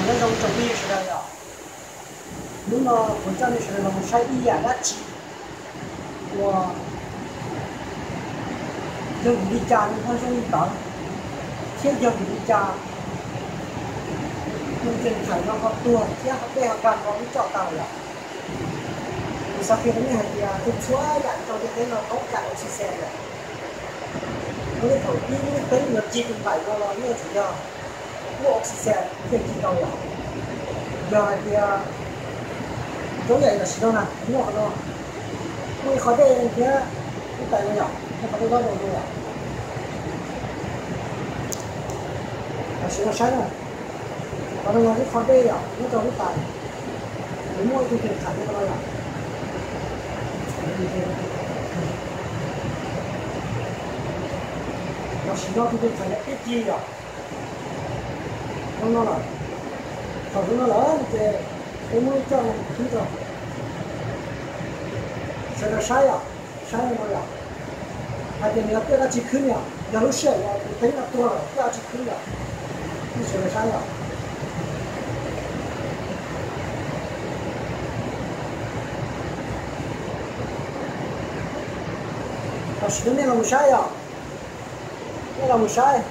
Nyob zoo tsoom phooj ywg sawv daws yom, hnub no kuv coj nej sawv daws los saib ib yam dab tsi uas yog vim li cas nws ho zoo li ntawd, thiab yog vim li cas tus ceev xwm no ho tuag thiab ho dej ho dag ho lub coj tag lawm. Kuv xav qhia rau nej hais tias txhua txhua yam rau ntiaj teb no toob kam oxygen lawm. Muaj ib thaum ib lub teeb yuav ci tus nplaim no los yeej tseem yog muaj oxygen thiaj ci tau yom. Yog hais tias txhua yam tam sim no na, muaj qhov no, muaj ib qho dej thiab lub tais no yom, muaj qhov dej dob rau no yom. Tam sim no saib na, qhov no yog ib qho dej yom, nyob rau lub tais, nws muaj ib tug ceev xwm nyob rau no yom. Tam sim no tus ceev xwm yog pib ci yom. Zoo no lawm, thaum zoo no lawm ces peb muab lub coj no khwb rau. Sawv daws saib yom, saib no yom, hais tias nws yog tej dab tsi khwb yom, yog lub sij hawm uas tus teeb no tuag lawm tej dab tsi khwb yom. Nej sawv daws saib yom. Tam sim no nej los mus saib yom, nej los mus saib,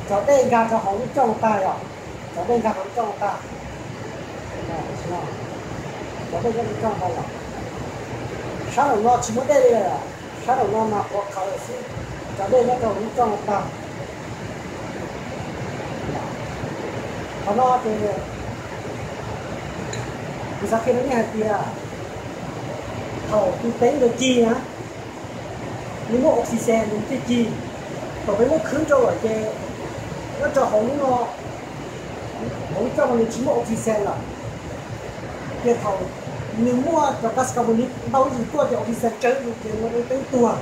cov dej nkag rau hauv lub coj no tag yom, cov dej nkag rau lub coj no tag. Cov dej nyob rau lub coj no tag yom. Sab nraum no tsis muaj dej li lawm, sab nraum no mas quav qhawv lawm xwb, cov dej nyob rau hauv lub coj no tag. Qhov no ces kuv xav qhia rau nej hais tias thaum tus teeb ntawd ci na, nws muaj oxygen nws thiaj ci. Thaum peb muab khwb rau lawm ces nyob rau hauv lub no, hauv lub coj no nws tsis muaj oxygen lawm. Ces thaum nws muaj cov gas carbonic ntau zus tuaj ces oxygen tsawv zus ces nws ua rau lub teeb tuag.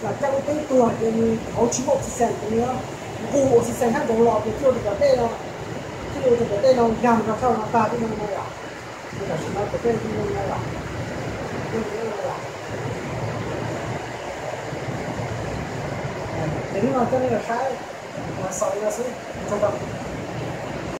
Lam caj lub teeb tuag ces nws hauv tsis muaj oxygen ces nws nqus oxygen sab nraud los ces thiaj ua rau cov dej no, thiaj li ua rau cov dej no nkag rau sab no tag tej no no yom. Ces tam sim no cov dej li no no yom, dej li no yom. Ces hnub no coj nej los saib, xaus li no xwb, ua tsaug ntau.